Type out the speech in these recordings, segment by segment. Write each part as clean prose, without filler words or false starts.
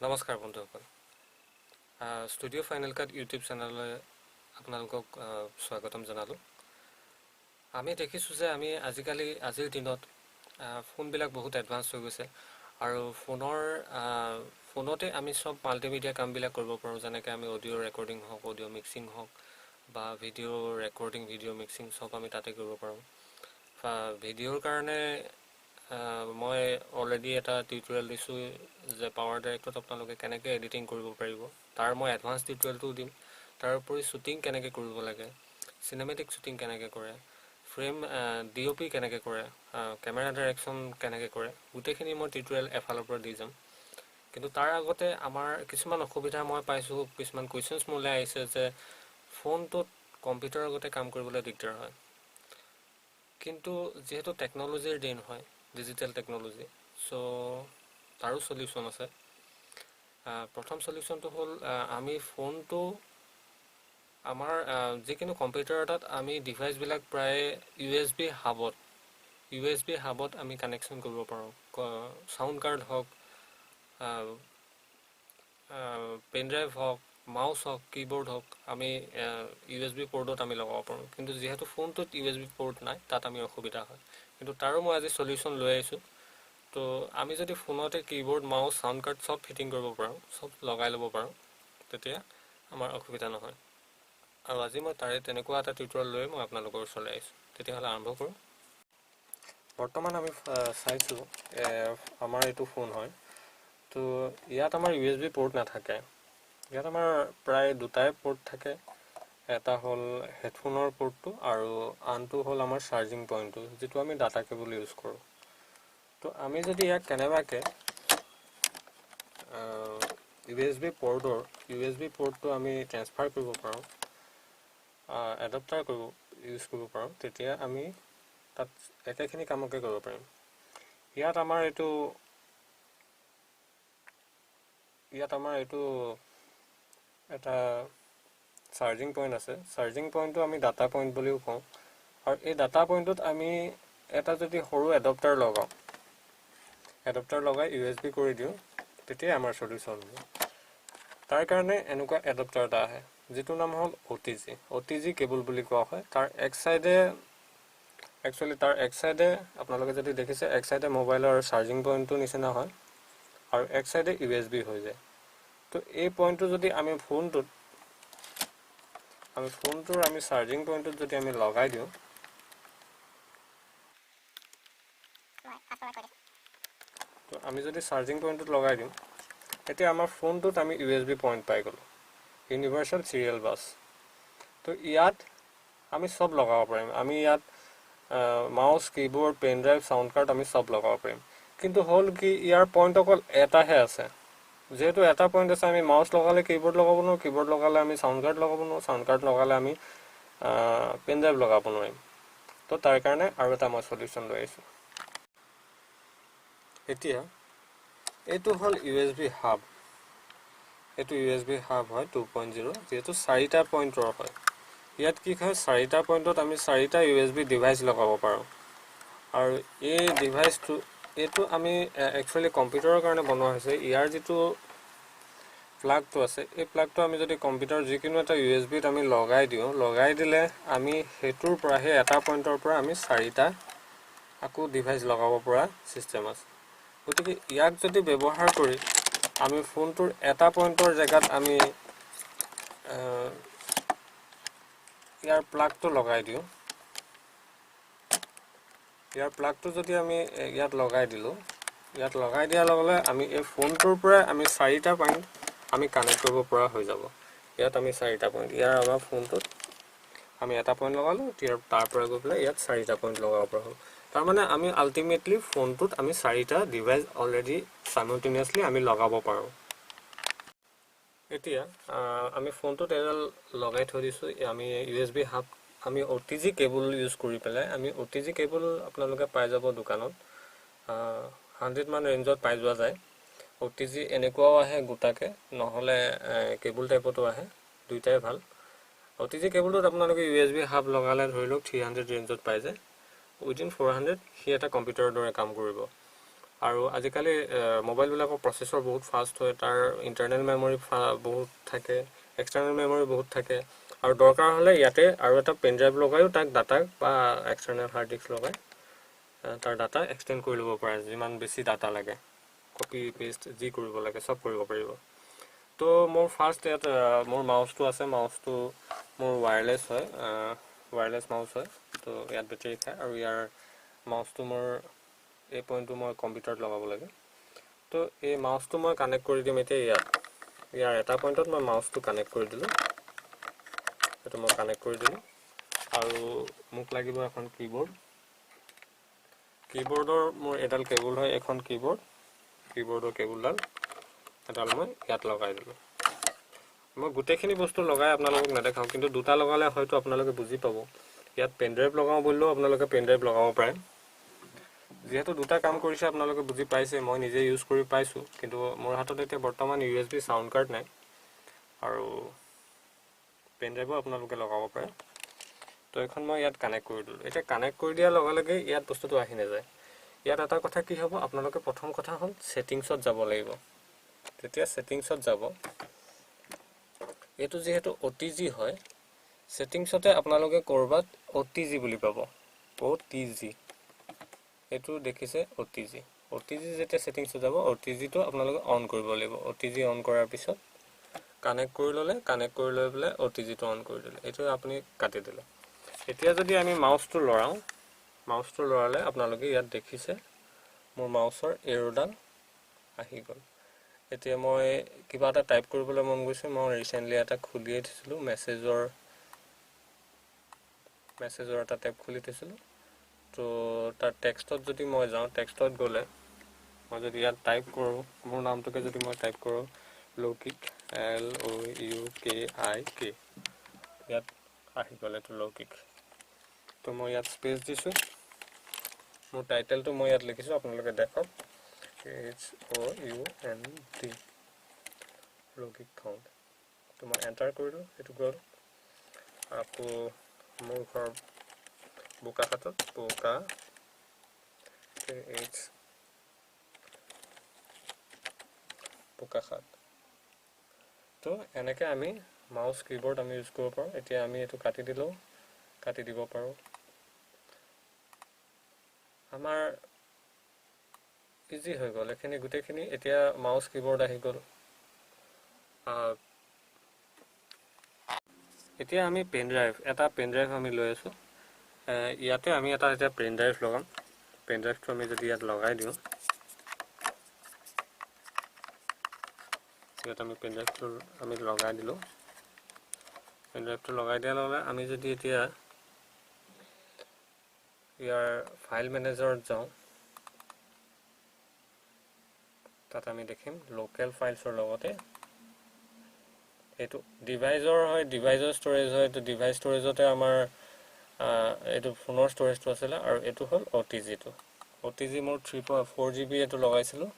নমস্কাৰ বন্ধুসকল, studio' final কাট YouTube চেনেললৈ আপোনালোকক স্বাগতম জনালোঁ। আমি দেখিছোঁ যে আমি আজিকালি আজিৰ দিনত ফোনবিলাক বহুত এডভান্স হৈ গৈছে আৰু ফোনতে আমি চব মাল্টিমিডিয়া কামবিলাক কৰিব পাৰোঁ। যেনেকৈ আমি অডিঅ' ৰেকৰ্ডিং হওক, অডিঅ' মিক্সিং হওক বা ভিডিঅ' ৰেকৰ্ডিং, ভিডিঅ' মিক্সিং চব আমি তাতে কৰিব পাৰোঁ। ভিডিঅ'ৰ কাৰণে মই অলৰেডি এটা টিউটৰিয়েল দিছোঁ যে পাৱাৰ ডাইৰেক্টত আপোনালোকে কেনেকৈ এডিটিং কৰিব পাৰিব, তাৰ মই এডভান্স টিউটৰিয়েলটোও দিম। তাৰোপৰি শ্বুটিং কেনেকৈ কৰিব লাগে, চিনেমেটিক শ্বুটিং কেনেকৈ কৰে, ফ্ৰেম ডিঅ'পি কেনেকৈ কৰে, কেমেৰা ডাইৰেকশ্যন কেনেকৈ কৰে, গোটেইখিনি মই টিউটৰিয়েল এফালৰ পৰা দি যাম। কিন্তু তাৰ আগতে আমাৰ কিছুমান অসুবিধা মই পাইছোঁ, কিছুমান কুৱেশ্যনছ মোলৈ আহিছে যে ফোনটোত কম্পিউটাৰৰ আগতে কাম কৰিবলৈ দিগদাৰ হয়। কিন্তু যিহেতু টেকন'লজিৰ দিন হয়, ডিজিটেল টেকন'লজি, চ' তাৰো চলিউশ্যন আছে। প্ৰথম চলিউশ্যনটো হ'ল আমি ফোনটো আমাৰ যিকোনো কম্পিউটাৰ এটাত আমি ডিভাইচবিলাক প্ৰায় ইউ এছ বি হাবত আমি কানেকশ্যন কৰিব পাৰোঁ। চাউণ্ড কাৰ্ড হওক, পেন ড্ৰাইভ হওক, মাউচ হওক, কীবৰ্ড হওক, আমি ইউ এছ বি পৰ্টত আমি লগাব পাৰোঁ। কিন্তু যিহেতু ফোনটোত ইউ এছ বি পৰ্ট নাই, তাত আমি অসুবিধা হয়। কিন্তু তাৰো মই আজি চলিউশ্যন লৈ আহিছোঁ। তো আমি যদি ফোনতে কীবৰ্ড, মাউচ, চাউণ্ড কাৰ্ড চব ফিটিং কৰিব পাৰোঁ, চব লগাই ল'ব পাৰোঁ, তেতিয়া আমাৰ অসুবিধা নহয়। আৰু আজি মই তাৰে তেনেকুৱা এটা টিউটৰিয়েল লৈ মই আপোনালোকৰ ওচৰলৈ আহিছোঁ। তেতিয়াহ'লে আৰম্ভ কৰোঁ। বৰ্তমান আমি চাইছোঁ, আমাৰ এইটো ফোন হয়। তো ইয়াত আমাৰ ইউ এছ বি পৰ্ট নাথাকে। ইয়াত আমাৰ প্ৰায় দুটাই পৰ্ট থাকে। এটা হ'ল হেডফোনৰ পৰ্টটো আৰু আনটো হ'ল আমাৰ চাৰ্জিং পইণ্টটো, যিটো আমি ডাটা কেবল ইউজ কৰোঁ। তো আমি যদি ইয়াক কেনেবাকৈ ইউ এছ বি পৰ্টটো আমি ট্ৰেন্সফাৰ কৰিব পাৰোঁ, এডপ্টাৰ ইউজ কৰিব পাৰোঁ, তেতিয়া আমি তাত একেখিনি কামকে কৰিব পাৰিম। ইয়াত আমাৰ এইটো এটা চাৰ্জিং পইণ্ট আছে। চাৰ্জিং পইণ্টটো আমি ডাটা পইণ্ট বুলিও কওঁ। আৰু এই ডাটা পইণ্টটোত আমি এটা যদি সৰু এডপ্টাৰ লগাওঁ, এডপ্টাৰ লগাই ইউ এছ বি কৰি দিওঁ, তেতিয়াই আমাৰ চলিউশ্যন হ'ব। তাৰ কাৰণে এনেকুৱা এডপ্টাৰ এটা আহে, যিটোৰ নাম হ'ল অ' টি জি। অ' টি জি কেবল বুলি কোৱা হয়। তাৰ এক চাইডে একচুৱেলি তাৰ এক চাইডে আপোনালোকে যদি দেখিছে, এক চাইডে মোবাইলৰ চাৰ্জিং পইণ্টটোৰ নিচিনা হয় আৰু এক চাইডে ইউ এছ বি হৈ যায়। তো এই পইণ্টটো যদি আমি ফোনটোৰ আমি চাৰ্জিং পইণ্টটোত যদি আমি লগাই দিওঁ, তো আমি যদি চাৰ্জিং পইণ্টটোত লগাই দিওঁ, এতিয়া আমাৰ ফোনটোত আমি ইউ এছ বি পইণ্ট পাই গ'লোঁ, ইউনিভাৰ্চেল চিৰিয়েল বাছ। তো ইয়াত আমি চব লগাব পাৰিম। আমি ইয়াত mouse, keyboard, pen drive, sound card আমি চব লগাব পাৰিম। কিন্তু হ'ল কি, ইয়াৰ পইণ্ট অকল এটাহে আছে। যিহেতু এটা পইণ্ট আছে, আমি মাউচ লগালে কীবৰ্ড লগাব নোৱাৰোঁ, কীবৰ্ড লগালে আমি চাউণ্ড কাৰ্ড লগাব নোৱাৰোঁ, চাউণ্ড কাৰ্ড লগালে আমি পেন ড্ৰাইভ লগাব নোৱাৰিম। তো তাৰ কাৰণে আৰু এটা মই চলিউশ্যন লৈ আহিছোঁ। এতিয়া এইটো হ'ল ইউ এছ বি হাব। এইটো ইউ এছ বি হাব হয় 2.0, যিহেতু চাৰিটা পইণ্টৰ হয়। ইয়াত কি হয়, চাৰিটা পইণ্টত আমি চাৰিটা ইউ এছ বি ডিভাইচ লগাব পাৰোঁ। আৰু এই ডিভাইচটো, এইটো আমি একচুৱেলি কম্পিউটাৰৰ কাৰণে বনোৱা হৈছে। ইয়াৰ যিটো প্লাগটো আছে, এই প্লাগটো আমি যদি কম্পিউটাৰ যিকোনো এটা ইউ এছ বিত আমি লগাই দিওঁ, লগাই দিলে আমি সেইটোৰ পৰা, সেই এটা পইণ্টৰ পৰা আমি চাৰিটা আকৌ ডিভাইচ লগাব পৰা ছিষ্টেম আছে। গতিকে ইয়াক যদি ব্যৱহাৰ কৰি আমি ফোনটোৰ এটা পইণ্টৰ জেগাত আমি ইয়াৰ প্লাগটো লগাই দিওঁ, ইয়াৰ প্লাগটো যদি আমি ইয়াত লগাই দিলোঁ, ইয়াত লগাই দিয়াৰ লগে লগে আমি এই ফোনটোৰ পৰাই আমি চাৰিটা পইণ্ট আমি কানেক্ট কৰিব পৰা হৈ যাব। ইয়াত আমি চাৰিটা পইণ্ট, ইয়াৰ আমাৰ ফোনটোত আমি এটা পইণ্ট লগালোঁ, তাৰ পৰা গৈ পেলাই ইয়াত চাৰিটা পইণ্ট লগাব পৰা হ'ল। তাৰমানে আমি আল্টিমেটলি ফোনটোত আমি চাৰিটা ডিভাইচ অলৰেডি চাইমলটেনিয়াছলি আমি লগাব পাৰোঁ। এতিয়া আমি ফোনটোত এডাল লগাই থৈ দিছোঁ। আমি ইউ এছ বি হাব, আমি অ' টি জি কেবল ইউজ কৰি পেলাই, আমি অ' টি জি কেবল আপোনালোকে পাই যাব দোকানত, 100 মান ৰেঞ্জত পাই যোৱা যায়। অ' টি জি এনেকুৱাও আহে গোটাকৈ, নহ'লে কেবল টাইপতো আহে, দুইটাই ভাল। অ' টি জি কেবলটোত আপোনালোকে ইউ এছ বি হাব লগালে ধৰি লওক 300 ৰেঞ্জত পাই যায়। উইদিন 400 সি এটা কম্পিউটাৰৰ দৰে কাম কৰিব। আৰু আজিকালি মোবাইলবিলাকৰ প্ৰচেছৰ বহুত ফাষ্ট হয়, তাৰ ইণ্টাৰনেল মেমৰি বহুত থাকে, এক্সটাৰ্নেল মেমৰি বহুত থাকে, আৰু দৰকাৰ হ'লে ইয়াতে আৰু এটা পেন ড্ৰাইভ লগাইও তাক ডাটা বা এক্সটাৰ্নেল হাৰ্ড ডিস্ক লগাই তাৰ ডাটা এক্সটেণ্ড কৰি ল'ব পাৰে, যিমান বেছি ডাটা লাগে, কপি পেষ্ট যি কৰিব লাগে চব কৰিব পাৰিব। তো মোৰ ফাৰ্ষ্ট ইয়াত মোৰ মাউচটো আছে, মাউচটো মোৰ ৱায়াৰলেছ হয়, ৱায়াৰলেছ মাউচ হয়। তো ইয়াত বেটেৰী খায় আৰু ইয়াৰ মাউচটো মোৰ এই পইণ্টটো মই কম্পিউটাৰত লগাব লাগে। তো এই মাউচটো মই কানেক্ট কৰি দিম এতিয়া ইয়াত, ইয়াৰ এটা পইণ্টত মই মাউচটো কানেক্ট কৰি দিলোঁ, সেইটো মই কানেক্ট কৰি দিলোঁ। আৰু মোক লাগিব এখন কীবৰ্ড, কীবৰ্ডৰ মোৰ এডাল কেবুল হয়, এখন কীবৰ্ড, কীবৰ্ডৰ কেবুলডাল এডাল মই ইয়াত লগাই দিলোঁ। মই গোটেইখিনি বস্তু লগাই আপোনালোকক নেদেখাওঁ, কিন্তু দুটা লগালে হয়তো আপোনালোকে বুজি পাব। ইয়াত পেন ড্ৰাইভ লগাওঁ বুলিলেও আপোনালোকে পেন ড্ৰাইভ লগাব পাৰে, যিহেতু দুটা কাম কৰিছে আপোনালোকে বুজি পাইছে, মই নিজে ইউজ কৰি পাইছোঁ। কিন্তু মোৰ হাতত এতিয়া বৰ্তমান U S B sound card নাই, আৰু পেন ড্ৰাইভো আপোনালোকে লগাব পাৰে। তো এইখন মই ইয়াত কানেক্ট কৰি দিলোঁ। এতিয়া কানেক্ট কৰি দিয়াৰ লগে লগে ইয়াত বস্তুটো আহি নাযায়। ইয়াত এটা কথা কি হ'ব, আপোনালোকে প্ৰথম কথা হ'ল ছেটিংছত যাব লাগিব। তেতিয়া ছেটিংছত যাব, এইটো যিহেতু অ' টি জি হয়, ছেটিংছতে আপোনালোকে ক'ৰবাত অ' টি জি বুলি পাব, অ' টি জি, এইটো দেখিছে অ' টি জি। অ' টি জি যেতিয়া ছেটিংছত যাব, অ' টি জিটো আপোনালোকে অন কৰিব লাগিব। অ' টি জি অন কৰাৰ পিছত কানেক্ট কৰি ল'লে, কানেক্ট কৰি লৈ পেলাই অ' টি জিটো অন কৰি দিলে, এইটো আপুনি কাটি দিলে। এতিয়া যদি আমি মাউচটো লৰাওঁ, মাউচটো লৰালে আপোনালোকে ইয়াত দেখিছে মোৰ মাউচৰ এৰোডাল আহি গ'ল। এতিয়া মই কিবা এটা টাইপ কৰিবলৈ মন গৈছে, মই ৰিচেণ্টলি এটা খুলিয়ে থৈছিলোঁ, মেছেজৰ এটা টেব খুলি থৈছিলোঁ। তো তাৰ টেক্সটত যদি মই যাওঁ, টেক্সটত গ'লে মই যদি ইয়াত টাইপ কৰোঁ, মোৰ নামটোকে যদি মই টাইপ কৰোঁ লৌকিক, L O U K I K, ইয়াত আহি গ'ল এইটো লৌকিক। তো মই ইয়াত স্পেচ দিছোঁ, মোৰ টাইটেলটো মই ইয়াত লিখিছোঁ, আপোনালোকে দেখক, H O U N D, Loukik Khound. তো মই এণ্টাৰ কৰিলোঁ, সেইটো গ'ল। আকৌ মোৰ ঘৰ বোকাখাতত, বোকা এইচ বোকাখাত। তো এনেকৈ আমি মাউচ কীবৰ্ড আমি ইউজ কৰিব পাৰোঁ। এতিয়া আমি এইটো কাটি দিলেও কাটি দিব পাৰোঁ, আমাৰ ইজি হৈ গ'ল এইখিনি গোটেইখিনি। এতিয়া মাউচ কীবৰ্ড আহি গ'ল। এতিয়া আমি পেন ড্ৰাইভ, এটা পেন ড্ৰাইভ আমি লৈ আছোঁ। ইয়াতে আমি এটা এতিয়া পেন ড্ৰাইভ লগাম। পেন ড্ৰাইভটো আমি যদি ইয়াত লগাই দিওঁ, ইয়াত আমি পেন ড্ৰাইভটো আমি লগাই দিলোঁ। পেন ড্ৰাইভটো লগাই দিয়াৰ লগে লগে আমি যদি এতিয়া ইয়াৰ ফাইল মেনেজাৰত যাওঁ, তাত আমি দেখিম লোকেল ফাইলছৰ লগতে এইটো ডিভাইজৰ হয়, ডিভাইজৰ ষ্ট'ৰেজ হয়। এইটো ডিভাইচ ষ্ট'ৰেজতে আমাৰ এইটো ফোনৰ ষ্ট'ৰেজটো আছিলে, আৰু এইটো হ'ল অ' টি জিটো। অ' টি জি মোৰ 3.4 জি বি এইটো লগাইছিলোঁ,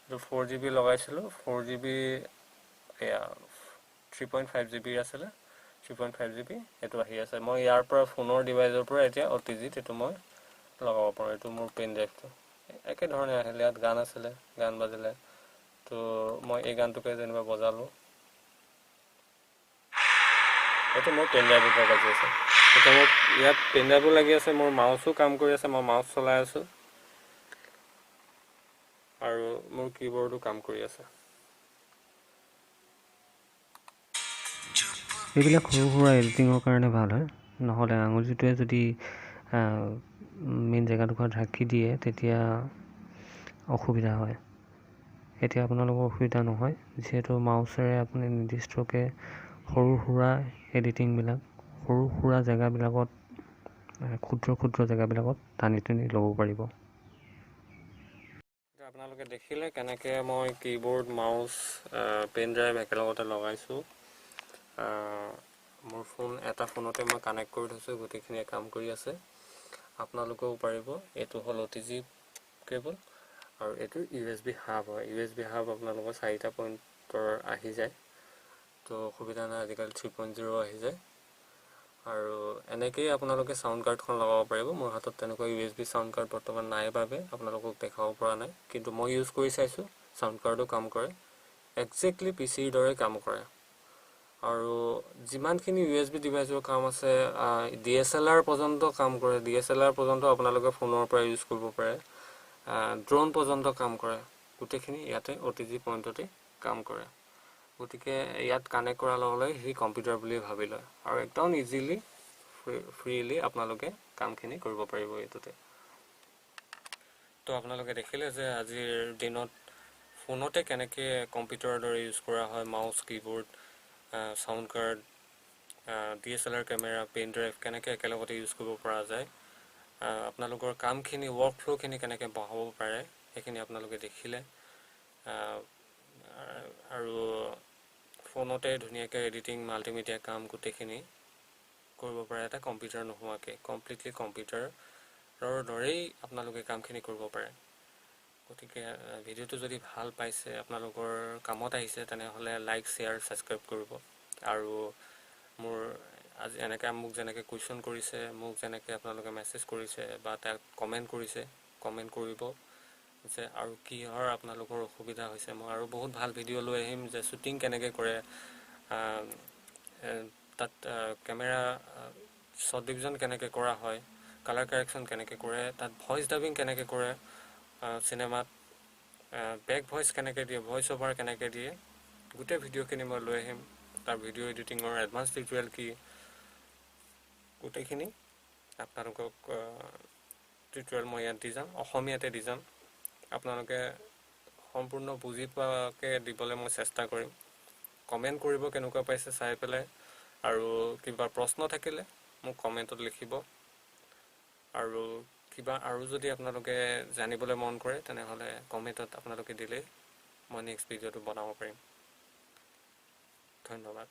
এইটো 4 জি বি লগাইছিলোঁ, 4 জি বি এয়া 3.5 জি বি আছিলে, 3.5 জি বি এইটো আহি আছে। মই ইয়াৰ পৰা ফোনৰ ডিভাইজৰ পৰা এতিয়া অ' টি জিত এইটো মই লগাব পাৰোঁ। এইটো মোৰ পেন ড্ৰাইভটো একেধৰণে আহিলে, ইয়াত গান আছিলে, গান বাজিলে, তো মই এই গানটোকে যেনিবা বজালোঁ, এইটো মোৰ পেন ড্ৰাইভৰ পৰা বাজি আছে। এতিয়া মোৰ ইয়াত পেন ড্ৰাইভো লাগি আছে, মোৰ মাউচো কাম কৰি আছে, মই মাউচ চলাই আছোঁ, আৰু মোৰ কীবৰ্ডো কাম কৰি আছে। এইবিলাক সৰু সুৰা এডিটিঙৰ কাৰণে ভাল হয়, নহ'লে আঙুলিটোৱে যদি মেইন জেগাডোখৰত ৰাখি দিয়ে তেতিয়া অসুবিধা হয়। এতিয়া আপোনালোকৰ অসুবিধা নহয়, যিহেতু মাউচেৰে আপুনি নিৰ্দিষ্টকৈ সৰু সুৰা এডিটিংবিলাক সৰু সুৰা জেগাবিলাকত, ক্ষুদ্ৰ ক্ষুদ্ৰ জেগাবিলাকত টানি টানি ল'ব পাৰিব। আপোনালোকে দেখিলে কেনেকৈ মই কীবৰ্ড, মাউচ, পেন ড্ৰাইভ একেলগতে লগাইছোঁ। মোৰ ফোন এটা ফোনতে মই কানেক্ট কৰি থৈছোঁ, গোটেইখিনিয়ে কাম কৰি আছে। আপোনালোকেও পাৰিব। এইটো হ'ল অ' টি জি কেবল, আৰু এইটো ইউ এছ বি হাব হয়। ইউ এছ বি হাব আপোনালোকৰ 4টা পইণ্টৰ আহি যায়, তো অসুবিধা নাই। আজিকালি 3.0 আহি যায়। আৰু এনেকৈয়ে আপোনালোকে চাউণ্ড কাৰ্ডখন লগাব পাৰিব। মোৰ হাতত তেনেকুৱা USB sound card বৰ্তমান নাই বাবে আপোনালোকক দেখাব পৰা নাই, কিন্তু মই ইউজ কৰি চাইছোঁ, চাউণ্ড কাৰ্ডো কাম কৰে, একজেক্টলি পি চিৰ দৰে কাম কৰে। আৰু যিমানখিনি USB ডিভাইচৰ কাম আছে, DSLR পৰ্যন্ত কাম কৰে। DSLR পৰ্যন্ত আপোনালোকে ফোনৰ পৰা ইউজ কৰিব পাৰে, ড্ৰোন পৰ্যন্ত কাম কৰে। গোটেইখিনি ইয়াতে OTG পইণ্টতে কাম কৰে। গতিকে ইয়াত কানেক্ট কৰাৰ লগে লগে সি কম্পিউটাৰ বুলি ভাবি লয় আৰু একদম ইজিলি ফ্ৰীলি আপোনালোকে কামখিনি কৰিব পাৰিব এইটোতে। তো আপোনালোকে দেখিলে যে আজিৰ দিনত ফোনতে কেনেকৈ কম্পিউটাৰৰ দৰে ইউজ কৰা হয়, mouse, keyboard, sound card, DSLR camera, pen drive কেনেকৈ একেলগতে ইউজ কৰিব পৰা যায়, আপোনালোকৰ কামখিনি, ৱৰ্ক ফ্ল'খিনি কেনেকৈ বঢ়াব পাৰে, সেইখিনি আপোনালোকে দেখিলে। আৰু ফোনতে ধুনীয়াকৈ এডিটিং, মাল্টিমিডিয়া কাম গোটেইখিনি কৰিব পাৰে এটা কম্পিউটাৰ নোহোৱাকৈ, কমপ্লিটলি কম্পিউটাৰৰ দৰেই আপোনালোকে কামখিনি কৰিব পাৰে। গতিকে ভিডিঅ'টো যদি ভাল পাইছে, আপোনালোকৰ কামত আহিছে, তেনেহ'লে লাইক, শ্বেয়াৰ, ছাবস্ক্ৰাইব কৰিব। আৰু মোৰ আজি এনেকৈ মোক যেনেকৈ কুৱেশ্যন কৰিছে, মোক যেনেকৈ আপোনালোকে মেছেজ কৰিছে বা তাত কমেণ্ট কৰিছে, কমেণ্ট কৰিব যে আৰু কিহৰ আপোনালোকৰ অসুবিধা হৈছে। মই আৰু বহুত ভাল ভিডিঅ' লৈ আহিম যে শ্বুটিং কেনেকৈ কৰে, তাত কেমেৰা শ্বৰ্ট ডিভিজন কেনেকৈ কৰা হয়, কালাৰ কাৰেকশ্যন কেনেকৈ কৰে, তাত ভইচ ডাবিং কেনেকৈ কৰে, চিনেমাত বেক ভইচ কেনেকৈ দিয়ে, ভইচ অভাৰ কেনেকৈ দিয়ে, গোটেই ভিডিঅ'খিনি মই লৈ আহিম। তাৰ ভিডিঅ' এডিটিঙৰ এডভান্স টিউটৰিয়েল কি, গোটেইখিনি আপোনালোকক টিউটৰিয়েল মই ইয়াত দি যাম, অসমীয়াতে দি যাম। আপোনালোকে সম্পূৰ্ণ বুজি পোৱাকৈ দিবলৈ মই চেষ্টা কৰিম। কমেণ্ট কৰিব কেনেকুৱা পাইছে চাই পেলাই, আৰু কিবা প্ৰশ্ন থাকিলে মোক কমেণ্টত লিখিব। আৰু কিবা আৰু যদি আপোনালোকে জানিবলৈ মন কৰে, তেনেহ'লে কমেণ্টত আপোনালোকে দিলেই মই নেক্সট ভিডিঅ'টো বনাব পাৰিম। ধন্যবাদ।